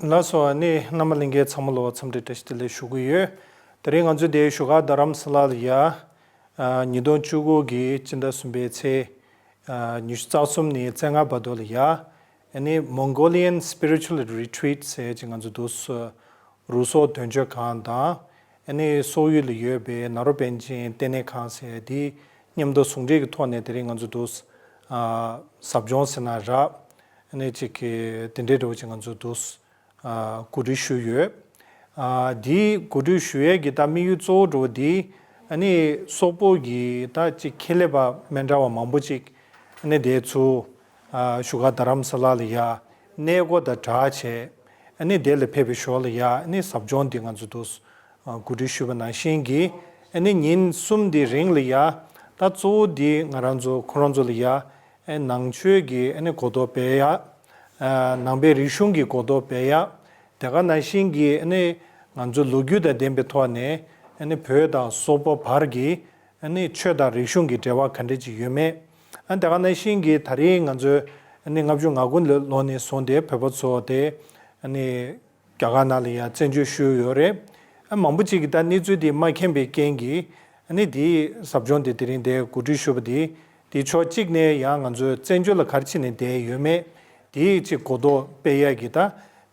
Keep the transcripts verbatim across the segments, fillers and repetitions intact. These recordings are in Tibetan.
ལགས་སོ། ཨ་ནི་རྣམ་པ་ལྷན་རྒྱས་ཚང་མ་ལ་འཚམས་འདྲི་བཀྲ་ཤིས་བདེ་ལེགས་ཞུ་གི་ཡོད། དེ་རིང་ང་ཚོ་འདིར་བཞུགས་སྒར་རྡ་རམ་ས་ལ་ལ་ཡ། ཨ། ཉིས་སྟོང་བཅུ་དགུ་གི་སྤྱི་ཟླ་གསུམ་པའི་ཚེས། ཨ། ཉི་ཤུ་རྩ་གསུམ་ནས་རྩ་ལྔ་བར་དུ་ལ་ཡ། ཨ་ནི་Mongolian Spiritual Retreat ཟེར་ཅིག་ང་ཚོ་འདུག་སེ། རུ་སོག་དོན་གཅོད་ཁང་དང་། ཨ་ནི་སོག་ཡུལ་ལ་ཡོད་པའི་ནཱ་རོ་པཎ་ཆེན་ལྟེ་གནས་ཁང་ཟེར་དེ་མཉམ་དུ་ཟུང་འབྲེལ་གྱི་ཐོག་ནས་དེ་རིང་ང་ཚོ་འདུག་སེ། ཨ། ཟབ་སྦྱོང་ཟེར་ན་རག་ཨ་ནི་ཅིག་གི་དེ་འདྲའི་འདྲ་བོ་ཅིག་ང་ཚོ་འདུག་སེ། ཨ། གོ་སྒྲིག་ཞུས་ཡོད། ཨ། དེའི་གོ་སྒྲིག་ཞུ་ཡས་ཀྱི་ད་དམིགས་ཡུལ་གཙོ་བོ་འདྲ་བོ་དེ། ཨ་ནི་སོག་པོ་གི་ད་ཅིག་ཁེ་ལས་པ་མི་འདྲ་བ་མང་པོ་ཅིག་ཨ་ནི་དེ་ཚོ། ཨ། བཞུགས་སྒར་རྡ་རམ་ས་ལ་ལ་ཡ་གནས་སྐོར་དང་སྦྲགས་བྱས། ཨ་ནི་དེ་ལ་ཕེབས་པའི་ཞོར་ལ་ཡ་ཨ་ནི་ཟབ་སྦྱོང་འདི་ང་ཚོ་འདུག་སེ། ཨ། གོ་སྒྲིག་ཞུས་པ་ནང་བཞིན་གྱི། ཨ་ནི་ཉིན་གསུམ་འདི་རིང་ལ་ཡ། ད་གཙོ་བོ་འདི་ང་རང་ཚོ་ཁོ་རང་ཚོ་ལ་ཡ། ཨ། ནང་ཆོས་ཀྱི་ཨ་ནི་གོ་རྟོགས་སྤེལ་ཡ། ཨ། ནང་པའི་རིག་གཞུང་གི་གོ་རྟོགས་སྤེལ་ཡ། དེ་ག་ནང་བཞིན་གྱི་ཨ་ནི་ང་ཚོ་ལོ་རྒྱུས་དང་ལྡན་པའི་ཐོག་ནས། ཨ་ནི་བོད་དང་སོག་པོ་བར་གྱི་ཨ་ནི་ཆོས་དང་རིག་གཞུང་གི་འབྲེལ་བ་ག་འདྲ་ཅིག་ཡོད་མེད། ཨ། དེ་ག་ནང་བཞིན་གྱི་ད་རེས་ང་ཚོས་ཨ་ནི་ལྔ་བཅུ་ང་དགུ་ལོ་ནས་བཟུང་སྟེ་བོད་པ་ཚོ་དེ་ཨ་ནི་རྒྱ་གར་ནང་ལ་ཡ་བཙན་བྱོལ་བཞུགས་ཡོད་རེད། ཨ། མང་པོ་ཅིག་གིས་ད་གནས་ཚུལ་དེ་མ་མཁྱེན་པའི་རྐྱེན་གྱིས། ཨ་ནི་དེའི་ཟབ་སྦྱོང་དེ་དེ་རིང་དེ་གོ་སྒྲིག་ཞུས་པ་དེ། དེ་ཕྱོགས་གཅིག་ནས་ཡང་ང་ཚོའི་བཙན་བྱོལ་ལ་ག་རེ་བྱས་ནས་བསྡད་ཡོད་མེད། དེའི་ཅིག་གོ་རྟོགས་སྤེལ་ཡས་ཀྱི་ད་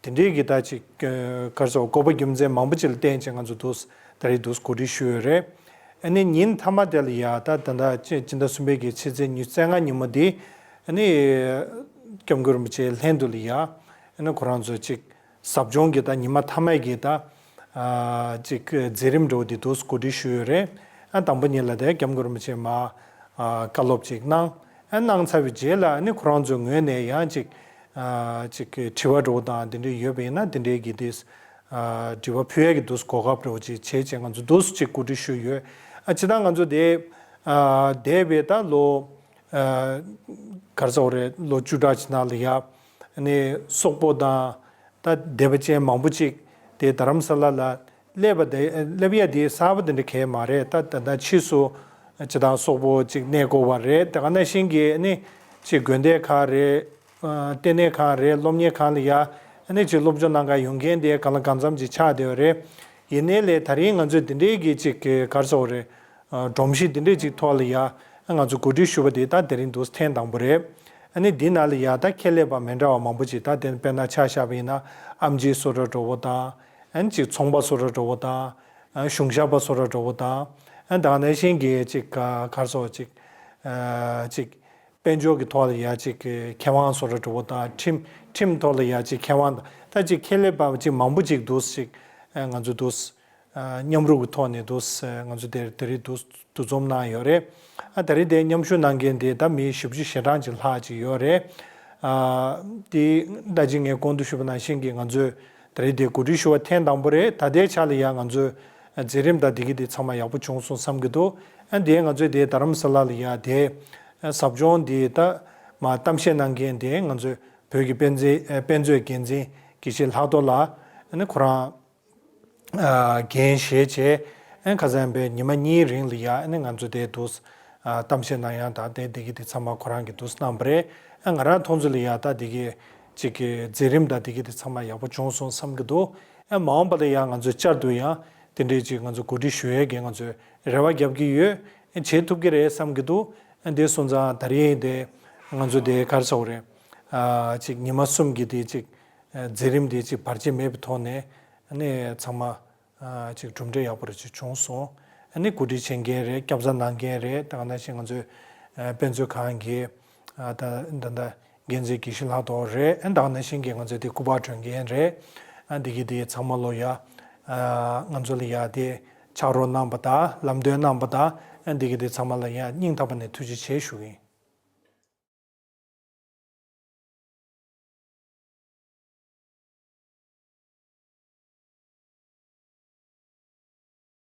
དེ་འདྲའི་གི་ད་ཅིག་ག་རེ་ཟེར། དགོས་པ་རྒྱུ་མཚན་མང་པོ་ཅིག་ལ་བརྟེན་བྱས་ང་ཚོ་འདུག་སེ་ད་རེས་འདུག་སེ་གོ་སྒྲིག་ཞུས་ཡོད་རེད། ཨ་ནི་ཉིན་མཐའ་མ་དེ་ལ་ཡ་ད་ད་ལྟ་སྤྱི་ཟླ་གསུམ་པའི་གི་ཕྱི་ཚེས་ཉི་ཤུ་རྩ་ལྔ་ཉིན་མོ་དེ། ཨ་ནི་སྐྱབས་མགོན་རིན་པོ་ཆེ་ལྷན་དུ་ལ་ཡ། ཨ་ནི་ཁོ་རང་ཚོ་ཅིག་ཟབ་སྦྱོང་གི་ད་ཉི་མ་མཐའ་མའི་གི་ད། ཨ། ཅིག་མཛད་རིམ་འདྲ་བོ་དེ་འདུག་སེ་གོ་སྒྲིག་ཞུས་ཡོད་རེད། ཨ། དང་པོ་ཉིད་ལ་དེ་སྐྱབས་མགོན་རིན་པོ་ཆེ་མར། ཨ། བཀའ་སློབ་ཅིག་གནང་། ཨ། གནང་ཚར་བའི་རྗེས་ལ་ཨ་ནི་ཁོ་རང་ཚོའི་ངོས་ནས་ཡང་ཅིག་ཨ། ཅིག་དྲི་བ་འདྲ་བོ་དང་དེ་འདྲ་ཡོད་པ་ཡིན་ན་དེ་འདྲའི་གི་དེ། ཨ། དྲི་བ་ཕུལ་ཡས་ཀྱི་འདུག་སེ་གོ་སྐབས་འདྲ་བོ་ཅིག་བྱས་བྱས་ང་ཚོ་འདུག་སེ་ཅིག་གོ་སྒྲིག་ཞུས་ཡོད། ཨ། ཇི་ལྟར་ང་ཚོ་དེ། ཨ། འདས་པའི་ད་ལོ། ཨ། ག་རེ་ཟེར་དགོས་རེད། ལོ་བཅུ་ཕྲག་ཅིག་ནང་ལ་ཡ། ཨ་ནི་སོག་པོ་དང་། ད་སྡེ་པ་ཅན་མང་པོ་ཅིག་དེ་རྡ་རམ་ས་ལ་ལ་སླེབས་པ་དེ། སླེབས་ཡ་དེ་གསར་པ་དེ་འདྲ་གང་ཡང་མ་རེད། ད་ད་ལྟ་ཕྱིས་སུ་སྤྱིར་བཏང་སོག་པོ་ཅིག་གནས་སྐོར་བ་རེད། དེ་ག་ནང་བཞིན་གྱི་ཨ་ནི་ཅིག་དགོན་སྡེ་ཁག་རེད། ཨ། ལྟེ་གནས་ཁང་རེད། སློབ་གཉེར་ཁང་ལ་ཡ་ཨ་ནི་ཅིག་སློབ་སྦྱོང་གནང་གར་ཡོང་མཁན་དེ་གང་ལ་གང་འཚམ་ཅིག་ཆགས་བསྡད་ཡོད་རེད། ཡིན་ནའི་ལས་དེ་རིང་ང་ཚོས་དེ་འདྲའི་གི་ཅིག་ག་རེ་ཟེར་དགོས་རེད། ཨ། སྒྲོམ་གཞི་དེ་འདྲའི་ཅིག་ཐོག་ལ་ཡ་ང་ཚོ་གོ་སྒྲིག་ཞུས་པ་དེ་ད་དེ་རིང་འདུག་སེ་ཐེངས་དང་པོ་རེད། ཨ་ནི་འདི་ནང་ལ་ཡ་ད་ཁྱད་ལས་པ་མི་འདྲ་བ་མང་པོ་ཅིག་ད་དེ་དཔེར་ན་ཆ་བཞག་པ་ཡིན་ན་ཨེམ་ཆི་བཟོ་གྲྭ་འདྲ་བོ་དང་། ཨ་ནི་ཅིག་ཚོང་པ་བཟོ་གྲྭ་འདྲ་བོ་དང་། ཨ། གཞུང་ཞབས་པ་བཟོ་གྲྭ་འདྲ་བོ་དང་། ཨ། དེ་ག་ནང་བཞིན་གྱི་ཅིག་ག་ག་རེ་ཟེར་དགོས། ཅིག་ཨ། ཅིག་དཔལ་འབྱོར་གྱི་ཐོག་ལ་ཡ་ཅིག་མཁས་དབང་བཟོ་གྲྭ་འདྲ་བོ་དང་། ཁྲིམས་ཁྲིམས་ཐོག་ལ་ཡ་ཅིག་མཁས་དབང་དང་། ད་ཅིག་ཁྱད་ལས་པ་ཅིག་མང་པོ་ཅིག་འདུག་སེ་ཅིག་ཨ། ང་ཚོ་འདུག་སེ། ཨ། མཉམ་རུབ་ཀྱི་ཐོག་ནས་འདུག་སེ་ང་ཚོ་དེ་དེ་རིང་འདུག་སེ་འདུ་འཛོམས་གནང་ཡོད་རེད། ཨ། ད་རེས་དེ་མཉམ་ཞུགས་གནང་མཁན་དེ་ད་མི་བཞི་བཅུ་ཞེ་གྲངས་ཅིག་ལྷག་ཅིག་ཡོད་རེད། ཨ། དེ་ད་ཅིག་ངས་གོང་དུ་ཞུས་པ་ནང་བཞིན་གྱི་ང་ཚོས་ད་རེས་དེ་གོ་སྒྲིག་ཞུ་བ་ཐེངས་དང་པོ་རེད། ད་ལྟའི་ཆ་ལ་ཡ་ང་ཚོས་མཛད་རིམ་དང་དེ་གི་དེ་ཚང་མ་ཡག་པོ་བྱུང་སོང་བསམ་གྱི་འདུག་ཨ། དེ་ང་ཚོས་དེ་རྡ་རམ་ས་ལ་ལ་ཡ་དེ་ཟབ་སྦྱོང་དེ་ད་མར་གཏམ་བཤད་གནང་མཁན་དེ་ང་ཚོའི་བོད་ཀྱི་དཔེ་མཛོད། ཨ། དཔེ་མཛོད་འགན་འཛིན་དགེ་བཤེས་ལྷག་རྡོར་ལགས། ཨ་ནི་ཁོ་རང་ཨ། འགན་བཞེས་བྱས། ཨ། ཁ་སང་བའི་ཉི་མ་གཉིས་རིང་ལ་ཡ་ཨ་ནི་ང་ཚོ་དེ་འདུག་སེ། ཨ། གཏམ་བཤད་གནང་ཡ་དང་དེ་དེ་གི་དེ་ཚང་མ་ཁོ་རང་གིས་འདུག་སེ་གནང་བ་རེད། ཨ། ང་རང་མཐོང་ཚུལ་ལ་ཡ་ད་དེ་གི་ཅིག་གི་མཛད་རིམ་དང་དེ་གི་དེ་ཚང་མ་ཡག་པོ་བྱུང་སོང་བསམ་གྱི་འདུག་ཨ། མ་འོངས་པ་ལ་ཡ་ང་ཚོས་བསྐྱར་དུ་ཡང་དེ་འདྲའི་ཅིག་ང་ཚོ་གོ་སྒྲིག་ཞུ་ཡས་ཀྱི་ང་ཚོས་རེ་བ་རྒྱབ་ཀྱི་ཡོད། ཨ། བྱེད་ཐུབ་ཀྱི་རེད་བསམ་གྱི་འདུག་ཨ། དེ་སོང་ཙང་ད་རེས་དེ་ང་ཚོ་དེ་ག་རེ་ཟེར་དགོས་རེད། ཨ། ཅིག་ཉི་མ་གསུམ་གྱི་དེ་ཅིག་ཨ། མཛད་རིམ་དེ་ཅིག་བར་ཆད་མེད་པའི་ཐོག་ནས་ཨ་ནི་ཚང་མ། ཨ། ཅིག་གྲུབ་འབྲས་ཡག་པོ་རེ་ཅིག་བྱུང་སོང་། ཨ་ནི་གོ་སྒྲིག་བྱེད་མཁན་རེད། སྐྱབས་འཛིན་གནང་མཁན་རེད། དེ་ག་ནང་བཞིན་ང་ཚོའི་ཨ། དཔེ་མཛོད་ཁང་གི། ཨ། ད་ད་ད་འགན་འཛིན་དགེ་བཤེས་ལྷག་རྡོར་རེད། ཨ། དེ་ག་ནང་བཞིན་གྱི་ང་ཚོའི་དེ་སྐུ་པར་སྒྲོན་མཁན་རེད། ཨ། འདི་གི་དེ་ཚང་མ་ལོ་ཡ། ཨ། ང་ཚོ་ལ་ཡ་དེ་ཕྱག་རོགས་གནང་པ་དང་ལམ་སྟོན་གནང་པ་དང་། ཨ། འདི་གི་དེ་ཚང་མ་ལ་ཡ་སྙིང་ཐག་པ་ནས་ཐུགས་རྗེ་ཆེ་ཞུ་གི་ཡིན།